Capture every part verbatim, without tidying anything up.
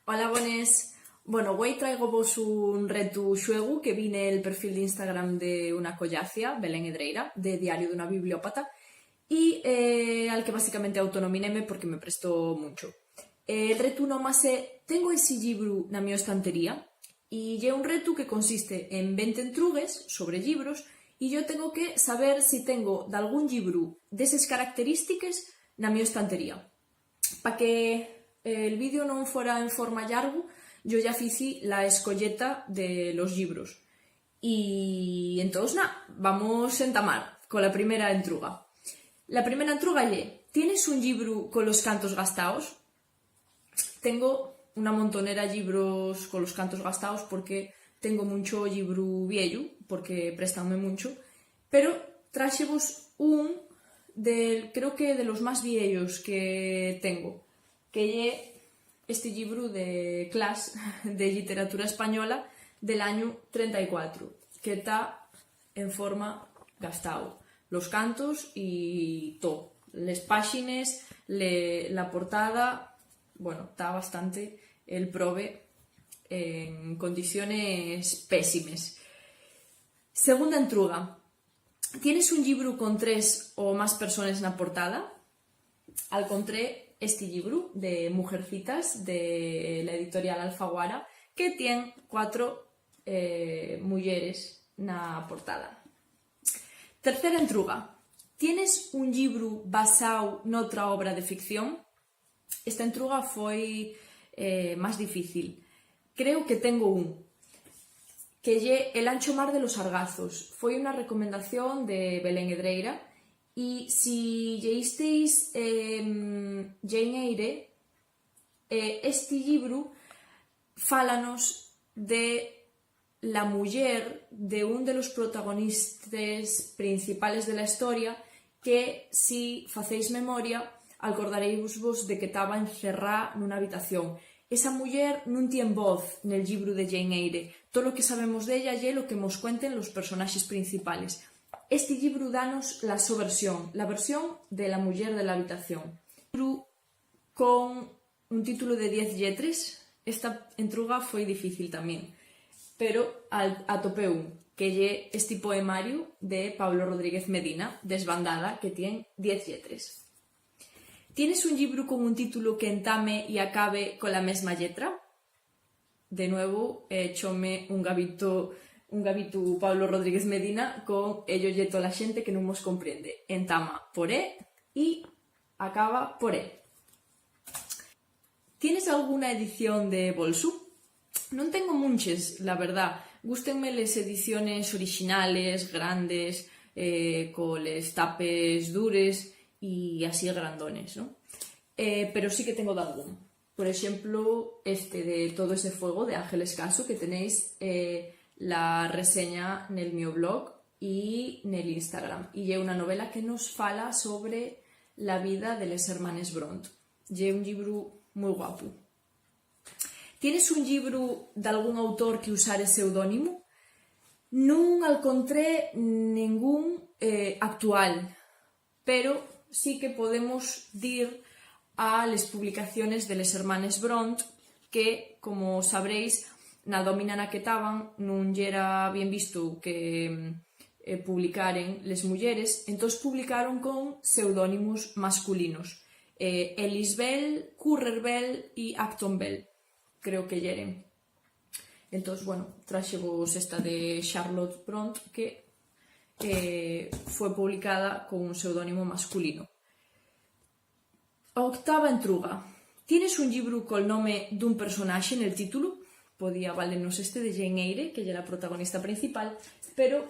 Hola, bones. Bueno, güei tráigovos un retu xuegu que vi nel perfil d'Instagram de una collacia, Belén Edreira, de Diario d'una Bibliópata, y, eh, al que básicamente autonomineme porque me prestó muncho. Eh, el retu nómase "Tengo esi llibru na mio estantería", y ye un retu que consiste en venti entrugues sobre llibros, y yo tengo que saber si tengo dalgún llibru d'eses característiques na mio estantería. Pa que, eh, el vídeo non fuera en forma llargu, yo ya fici la escoyeta de los llibros. Y entós, na, vamos entamar cola primera entruga. La primera entruga ye: "¿Tienes un llibru colos cantos gastaos?". Tengo una montonera llibros colos cantos gastaos porque tengo muncho llibru vieyu, porque préstanme muncho, pero tráxevos un del, creo que de los más vieyos que tengo, que ye esti llibru de Clas de lliteratura española del añu trenta y cuatro, que ta en forma gastao. Los cantos y to, les páxines, le, la portada, bueno, ta bastante el probe en condiciones pésimes. Segunda entruga. ¿Tienes un llibru con tres o más persones na portada? Alcontré esti llibru de Mujercitas, de la editorial Alfaguara, que tien cuatro, eh, muyeres na portada. Tercera entruga. ¿Tienes un llibru basao n'otra obra de ficción? Esta entruga foi, eh, más difícil. Creo que tengo un, que ye El ancho mar de los Argazos. Foi una recomendación de Belén Edreira, y si lleísteis, em, Jane Eyre, eh, esti llibru fálanos de la muyer de un de los protagonistes principales de la historia, que, si facéis memoria, alcordaréivos de que taba encerrá nuna habitación. Esa muyer nun tien voz nel llibru de Jane Eyre. Tolo que sabemos d'ella ye lo que mos cuenten los personaxes principales. Esti llibru danos la so versión, la versión de la muyer de la habitación. Llibru con un títulu de diez lletres. Esta entruga foi difícil tamién, pero al-, atopé un, que ye esti poemariu de Pablo Rodríguez Medina, Desbandada, que tien diez lletres. ¿Tienes un llibru con un títulu que entame y acabe cola mesma lletra? De nuevo, eh, échome un gabito, un gabitu Pablo Rodríguez Medina con "Ello ye tola xente que nun mos comprende". Entama por E y acaba por E. ¿Tienes alguna edición de bolsu? Non tengo munches, la verdá. Gústenme les ediciones orixinales, grandes, eh, coles tapes dures y así grandones, ¿no? Eh, pero sí que tengo dalgún. Por exemplu, este de Todo ese fuego, de Ángeles Caso, que tenéis, eh, la reseña nel mio blog y nel Instagram. Y ye una novela que nos fala sobre la vida de les hermanes Bront. Ye un llibru mui guapu. ¿Tienes un llibru d'algún autor que usare seudónimu? Nun alcontré nengún, eh, actual, pero sí que podemos dir a les publicaciones de les hermanes Bront, que, como sabréis, na dómina na que taban nun yera bien visto que, eh, publicaren les muyeres, entós publicaron con seudónimos masculinos, eh, Ellis Bell, Currer Bell y Acton Bell, creo que yeren. Entós, bueno, tráxevos esta de Charlotte Bront, que, eh, fue publicada con un seudónimo masculino. Octava entruga. ¿Tienes un llibru col nome d'un personaxe nel títulu? Podía válenos este de Jane Eyre, que ye la protagonista principal, pero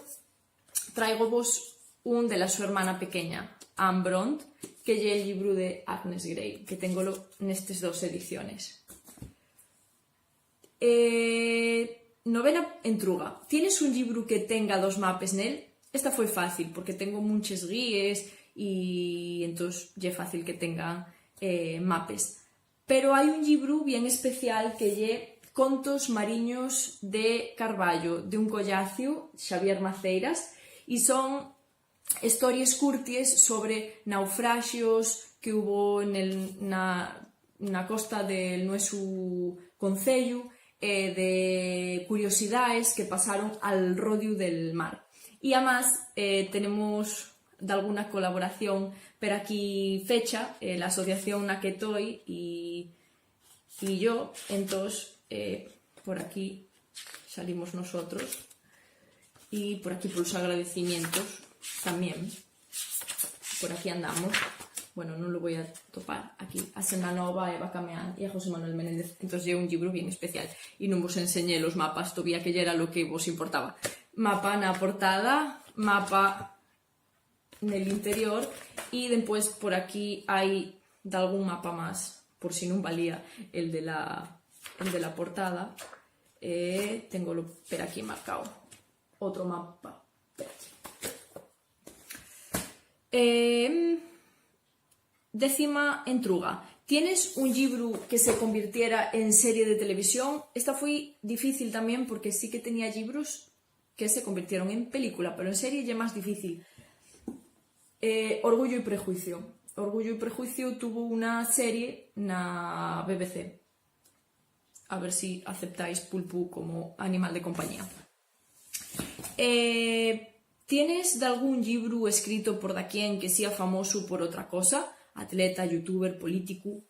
tráigovos un de la so hermana pequeña, Anne Bront, que ye el llibru de Agnes Grey, que téngolo nestes dos ediciones. Eh, novena entruga. ¿Tienes un llibru que tenga dos mapes nel? Esta foi fácil, porque tengo munches guíes y entós ye fácil que tengan, eh, mapes. Pero hai un llibru bien especial que ye Contos mariños de Carballo, d'un collaciu, Xavier Maceiras, y son hestories curties sobre naufraxios que hubo nel, na, na costa del nuesu conceyu, eh, de curiosidaes que pasaron al rodiu del mar. Y amás, eh, tenemos dalguna colaboración per aquí fecha, eh, la asociación na que toi y, y yo, entós, eh, por aquí salimos nosotros y por aquí polos agradecimientos también. Por aquí andamos. Bueno, non lo voi a topar aquí. A Senda Nova, Eva Cameán y a José Manuel Menéndez. Entós, ye un llibru bien especial. Y nun vos enseñé los mapas, todavía que yera lo que vos importaba. Mapa na portada, mapa nel interior, y dempués por aquí hai dalgún mapa más, por si nun valía el de la, el de la portada. Eh, téngolo per aquí marcao. Otro mapa per aquí. Em, décima entruga. ¿Tienes un llibru que se convirtiera en serie de televisión? Esta foi difícil tamién porque sí que tenía llibros que se convirtieron en película, pero en serie ye más difícil. Eh, Orgullo y Prejuicio. Orgullo y Prejuicio tuvo una serie na B B C. A ver si aceptáis Pulpu como animal de compañía. Eh, ¿tienes dalgún llibru escrito por daquién que sea famosu por otra cosa? Atleta, youtuber, políticu.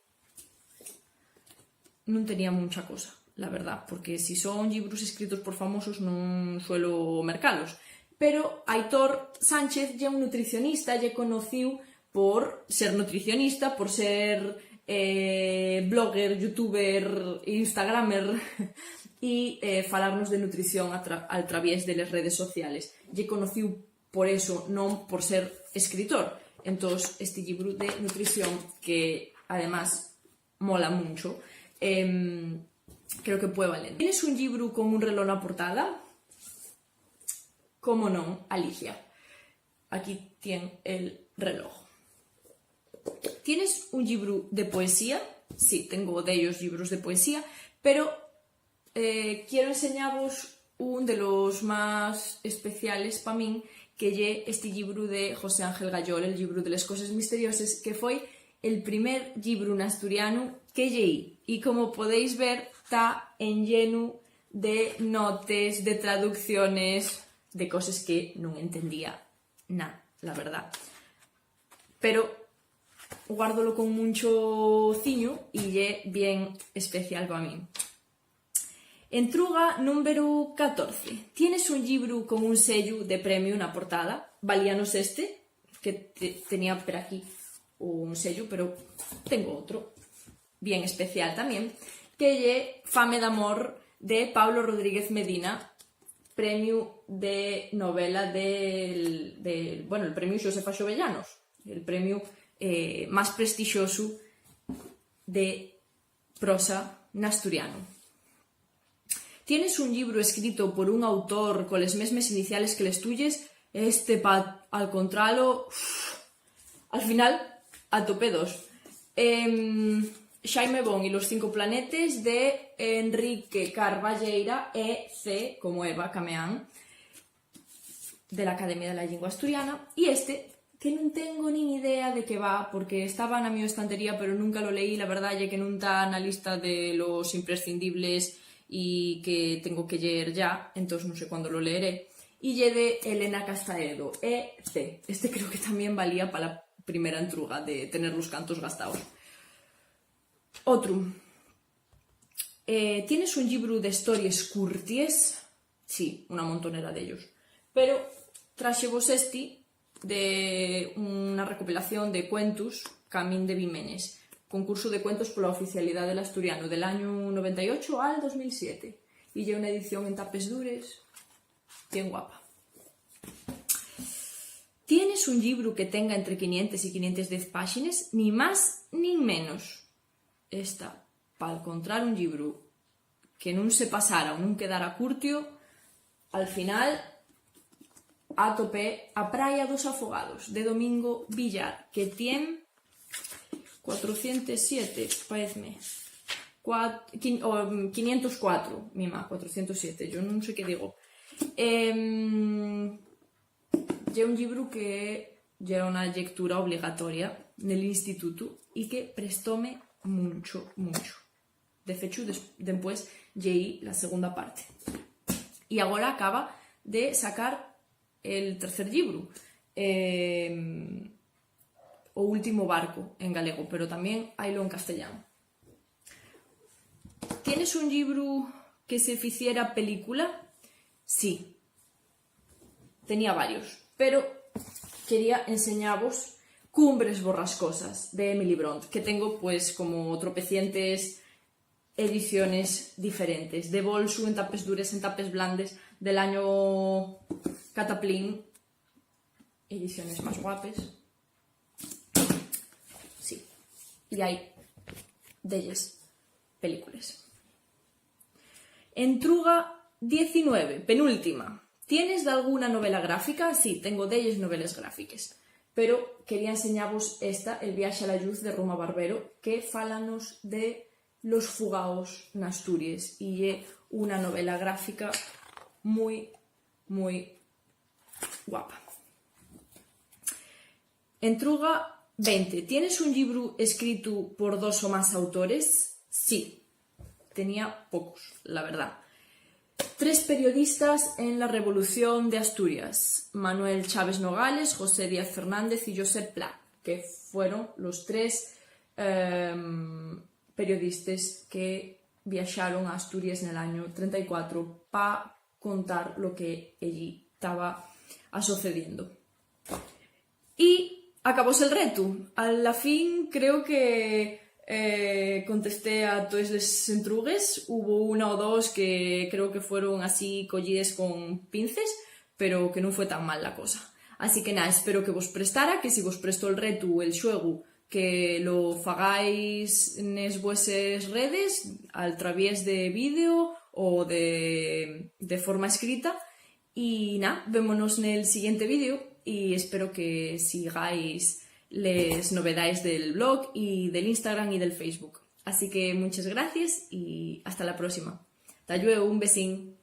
Nun tenía muncha cosa, la verdá, porque si son llibros escritos por famosos nun suelo mercalos. Pero Aitor Sánchez ye un nutricionista, ye conocíu por ser nutricionista, por ser, eh, blogger, youtuber, instagramer y, eh, falarnos de nutrición a tra-, al traviés de les redes sociales. Ye conocíu por eso, non por ser escritor. Entós, esti llibru de nutrición, que además mola muncho, em, creo que puede valer. ¿Tienes un llibru con un reloj na portada? Como non, Alicia. Aquí tien el reloj. ¿Tienes un llibru de poesía? Sí, tengo dellos llibros de poesía, pero, eh, quiero enseñavos un de los más especiales pa min, que ye esti llibru de José Ángel Gayol, el llibru de les coses misterioses, que foi el primer llibru n'asturianu que lleí. Y como podéis ver, ta enllenu de notes, de traducciones, de coses que nun entendía na, la verdá. Pero guárdolo con muncho ciñu y ye bien especial pa min. Entruga númberu catorce. ¿Tienes un llibru con un sellu de premiu na portada? Valíanos este, que te-, tenía per aquí un sellu, pero tengo otro bien especial tamién, que ye Fame d'amor, de Pablo Rodríguez Medina, premiu de novela del, del, bueno, el premiu Xosefa Xovellanos, el premiu, eh, más prestixosu de prosa n'asturianu. ¿Tienes un llibru escrito por un autor coles mesmes iniciales que les tuyes? Este, pa alcontralo, uf, al final atopé dos. Em, Xaime Bon y los cinco planetes, de Enrique Carballeira, E C, como Eva Cameán, de l'Academia de la Llingua Asturiana, y este, que nun tengo nin idea de qué va, porque estaba na mio estantería, pero nunca lo leí, la verdá ye que nun ta na lista de los imprescindibles y que tengo que lleer ya, entós nun sé cuándo lo leeré. Y ye de Elena Castaedo, E C. Este creo que tamién valía pa la primera entruga de tener los cantos gastaos. Otru. Eh, ¿tienes un llibru d'hestories curties? Sí, una montonera d'ellos. Pero traxevos esti de una recopilación de cuentos, Camín de Bimenes, concursu de cuentos pola oficialidá del asturianu del añu noventa y ocho al dos mil siete. Y ye una edición en tapes dures, bien guapa. ¿Tienes un llibru que tenga entre quinientes y quinientes diez páxines? Ni más nin menos. Esta, p'alcontrar un llibru que nun se pasara o nun quedara curtio, al final atopé A Praia dos Afogados, de Domingo Villar, que tien cuatrocientos siete, paezme. Cuat-, quin-, o, mm, quinientos cuatro, mima, cuatrocientos siete, yo nun sé qué digo. Em, ye un llibru que yera una llectura obligatoria nel institutu y que prestóme muncho, muncho. De fechu, des-, dempués lleí la segunda parte. Y agora acaba de sacar el tercer llibru, em, O último barco en galego, pero tamién hailo en castellán. ¿Tienes un llibru que se ficiera película? Sí. Tenía varios, pero quería enseñavos Cumbres borrascosas, de Emily Bront, que tengo, pues, como tropecientes ediciones diferentes, de bolsu, en tapes dures, en tapes blandes, del año Cataplín, ediciones más guapes. Sí. Y hai delles películes. Entruga diecinueve, penúltima. ¿Tienes dalguna novela gráfica? Sí, tengo delles noveles gráfiques, pero quería enseñavos esta, El viaxe a la lluz, de Roma Barbero, que fálanos de los fugaos n'Asturies, y ye una novela gráfica mui, mui guapa. Entruga venti. ¿Tienes un llibru escritu por dos o más autores? Sí. Tenía pocos, la verdá. Tres periodistas en la Revolución de Asturias: Manuel Chaves Nogales, José Díaz Fernández y Josep Pla, que fueron los tres, em, periodistes que viaxaron a Asturias nel año trenta y cuatro pa contar lo que ellí taba asocediendo. Y acabóse el retu. A la fin, creo que, eh, contesté a toes les entrugues. Hubo una o dos que creo que fueron así collíes con pinces, pero que nun fue tan mal la cosa. Así que, na, espero que vos prestara, que si vos prestó el retu, el xuegu, que lo fagáis nes vueses redes, al traviés de vídeo o de, de forma escrita. Y, na, vémonos nel siguiente vídeo y espero que sigáis les novedaes del blog y del Instagram y del Facebook. Así que munches gracies y hasta la próxima. Ta llueu, un besín.